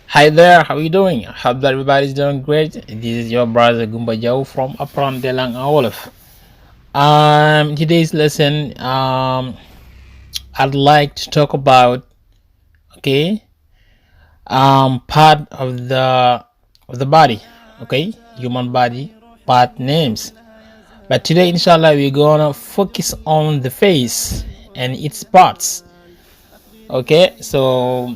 Hi there, how are you doing? I hope that everybody's doing great. This is your brother Gumba Jau from Apprendre wolof. Today's lesson, I'd like to talk about okay, part of the body, okay, human body part names. But today, inshallah, we're gonna focus on the face and its parts. Okay, so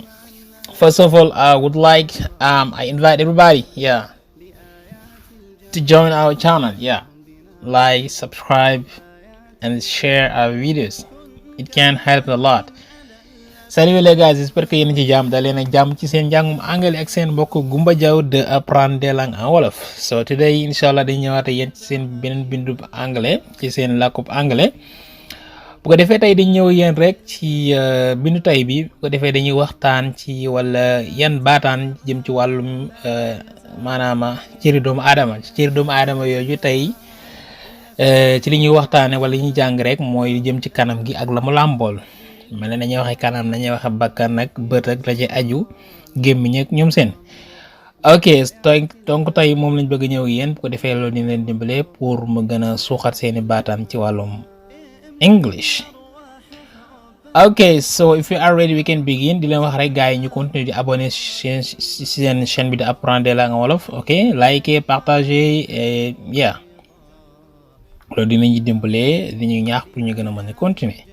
first of all, I would like I invite everybody, to join our channel, like, subscribe, and share our videos. It can help a lot. Salut les gars, j'espère que yéen ci jàmm daleen ak jàmm ci seen njàngum anglais ak seen mbokk Gumba Jaw de apprendre langue en wolof. So today inshallah dañu ñëwaat ak yéen ci seen beneen bindu anglais ci seen làkkub anglais. Bu ko defee tey dañ ñëw yéen rek ci bindu tay bi, bu ko defee dañuy waxtaan ci wala yan baataan jëm ci wàllum maanaam cëri doomu aadama yooyu tey ci li ñuy waxtaane wala li ñuy jàng rek mooy jëm ci kanam gi ak la mu làmbool. mel ne dañuy waxe kanam, dañuy waxe bakkan ak bët ak la ci aju, gémmiñ ak ñoom seen. ok donc tey moom lañ bëgg ñëw yéen, bu ko defee loolu ni leen dimbale pour mu gën a suuxat seeni baataan ci wàllum English. ok so if you are ready we can begin. di leen wax rek gars yi ñu continuer di abonné seen chaîne bi di apprendre langue wolof. ok liker, partager et loolu dinañu dimbale, dañuy ñaax pour ñu gën a mën a continuer.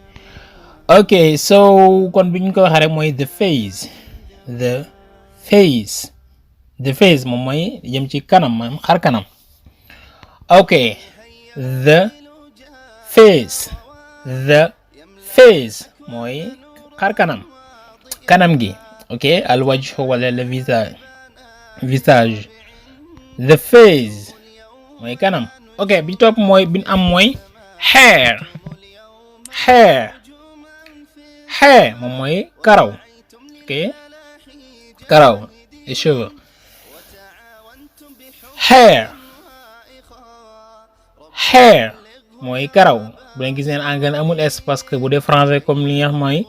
ok so kon bi ñu ko waxee rek mooy the face moom mooy jëm ci kanam, maanaam xar kanam. ok the face mooy xar kanam gi. ok al wajh wala le visage. the face mooy kanam. ok bi topp mooy bi am mooy hair moom mooy karaw. ok karaw, les cheveux. hair mooy karaw. bu leen gis neen anglais amul s parce que bu dee français comme li nga xam mooy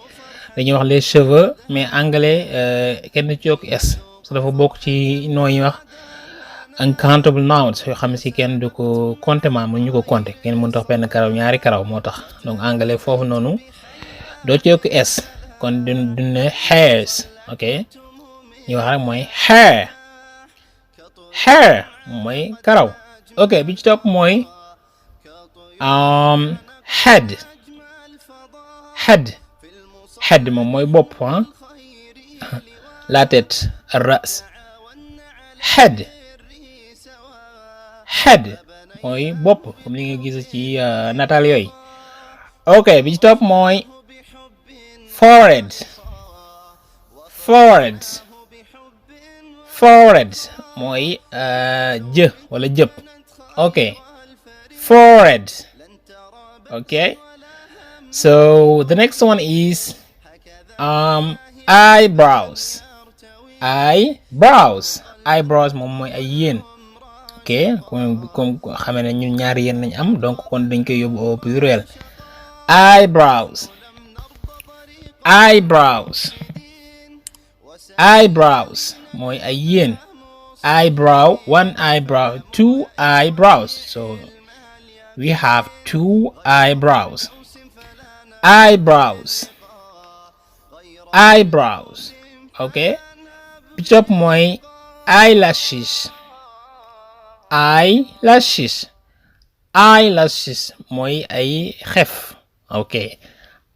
dañuy wax les cheveux, mais anglais kenn ci yokk s parce que dafa bokk ci nooy wax uncountable nouns yoo xam ne si kenn du ko compter, ma mënu ñu ko compter, kenn mënu tax benn karaw ñaari karaw moo tax. donc anglais foofu noonu doo ci yokk s, kon du ne hairs. ok ñu wax rek mooy hair mooy karaw. ok bi ci topp mooy head moom mooy bopp, la tête, ras. head mooy bopp comme li nga gis ci nataal yooyu. ok bi ci topp mooy forehead mooy jë wala jëp. ok forehead. okay so the next one is eyebrows moom mooy ay yéen. ok comme xamee ne ñun ñaari yéen nañ am, donc kon dañ koy yóbbu au pluriel. eyebrows mooy ay yéen. eyebrow, one eyebrow, two eyebrows, so we have two eyebrows. ok bi topp mooy eyelashes mooy ay xef. ok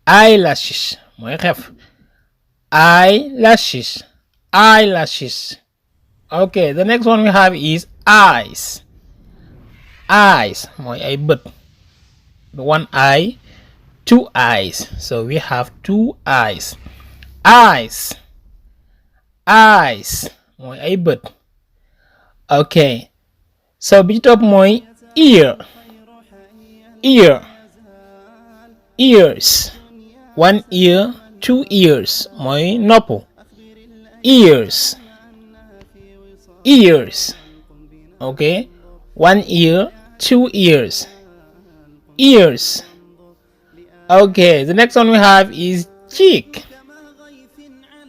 eyelashes mooy xef. eyelashes. ok the next one we have is eyes mooy ay bët. one eye, two eyes, so we have two eyes. mooy ay bët. ok so bi topp mooy ears. one ear, two ears mooy nopp. ears. ok one ear, two ears. okay the next one we have is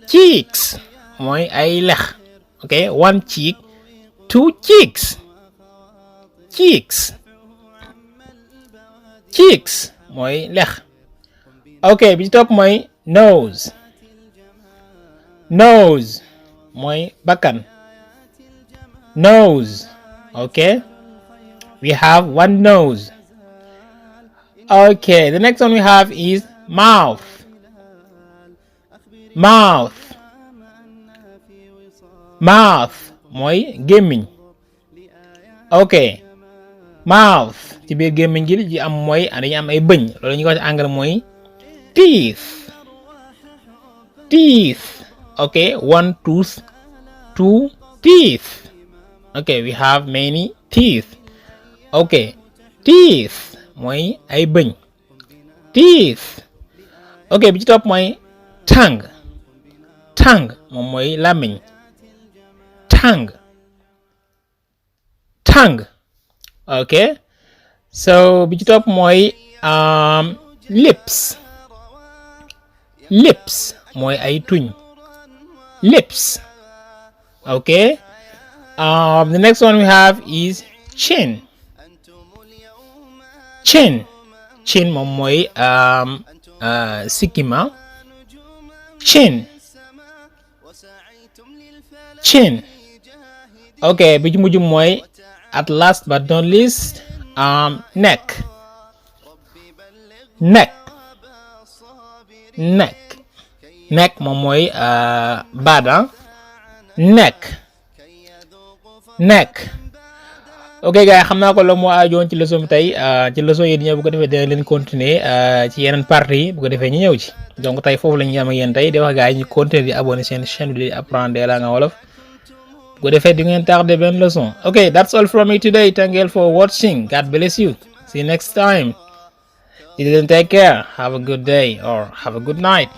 cheeks mooy ay lex. okay, one cheek, two cheeks. Cheeks mooy lex. ok bi ci topp mooy nose mooy bakkan. Nose. Okay, we have one nose. Okay, the next one we have is mouth. Mooy gémmiñ. ok mouth ci biir gémmiñ gi li am mooy dañu am ay bëñ, loolu ñu ko wax ci anglais mooy teeth. ok, one tooth, two teeth. ok, we have many teeth. ok, teeth mooy ay bëñ. ok bi ci topp mooy tongue moom mooy làmmiñ. tongue. ok, so bi ci topp mooy lips mooy ay tuñ. ok. The next one we have is chin moom mooy sikkima. chin. ok bi ci mujj mooy at last but not least neck moom mooy baat. neck. ok gars yi xam naa ko la moo aajoon ci leçon bi tey ci leçon yi di ñëw bu ko defee dina leen continuer ci yeneen parties yi bu ko defee ñu ñëw ci donc tey foofu la ñu yam ak yéen tey di wax gars yi ñu continuer di abonné seen chaîne bi di apprendre la nga wolof bu ko defee di ngeen tardé benn leçon. ok, that's all from me today. Thank you for watching. God bless you. See you next time. You didn't take care. Have a good day or have a good night.